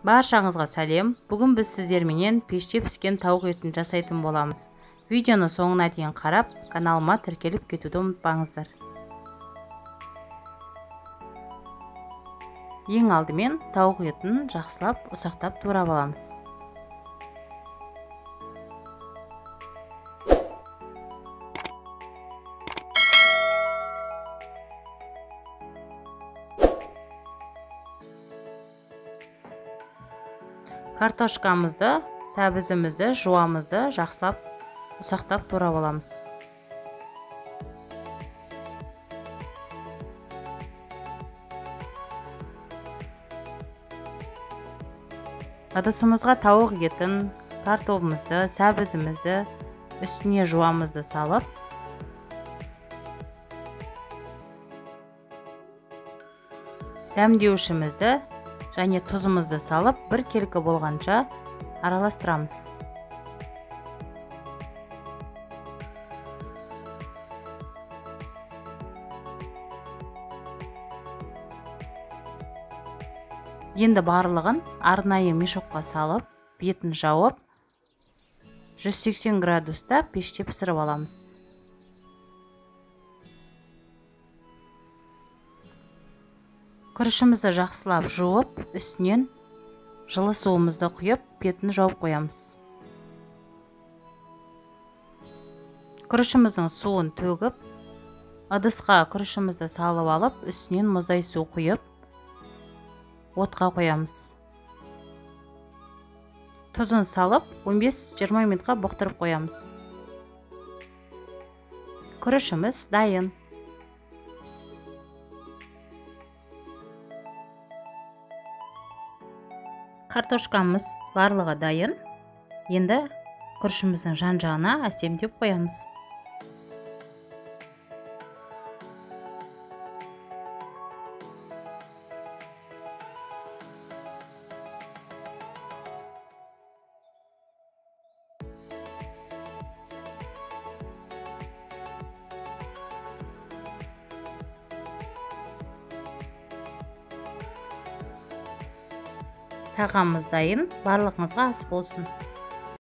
Баршаңызға сәлем. Бүгін біз сіздерменен пеште піскен тауық етін жасайтын боламыз. Видеоны соңына дейін қарап, каналыма тіркеліп кетуді ұмытпаңыздар. Ең алдымен тауық етін жақсылап ұсақтап турап аламыз. Картошкамызды, сәбізімізді, жуамызды жақсылап ұсақтап турап аламыз. Ыдысымызға тауық етін, картобымызды, сәбізімізді, үстіне жуамызды салып, дәмдеуішімізді және тұзымызды салып, бір келкі болғанша араластырамыз. Енді барлығын арнайы мешокқа салып, бетін жауып, 180 градуста пеште пісіріп аламыз. Күрішімізді жақсылап жуып, үстінен жылы суымызды құйып, бетін жауып қоямыз. Күрішіміздің суын төгіп, ыдысқа күрішімізді салып алып, үстінен мұздай су құйып, отқа қоямыз. Тұзын салып, 15-20 минутқа бұқтырып қоямыз. Күрішіміз дайын. Картошкамыз барлығы дайын. Енді күрішіміздің жан-жағына әсемдеп қоямыз. Тағамымыз дайын, барлығыңызға ас болсын.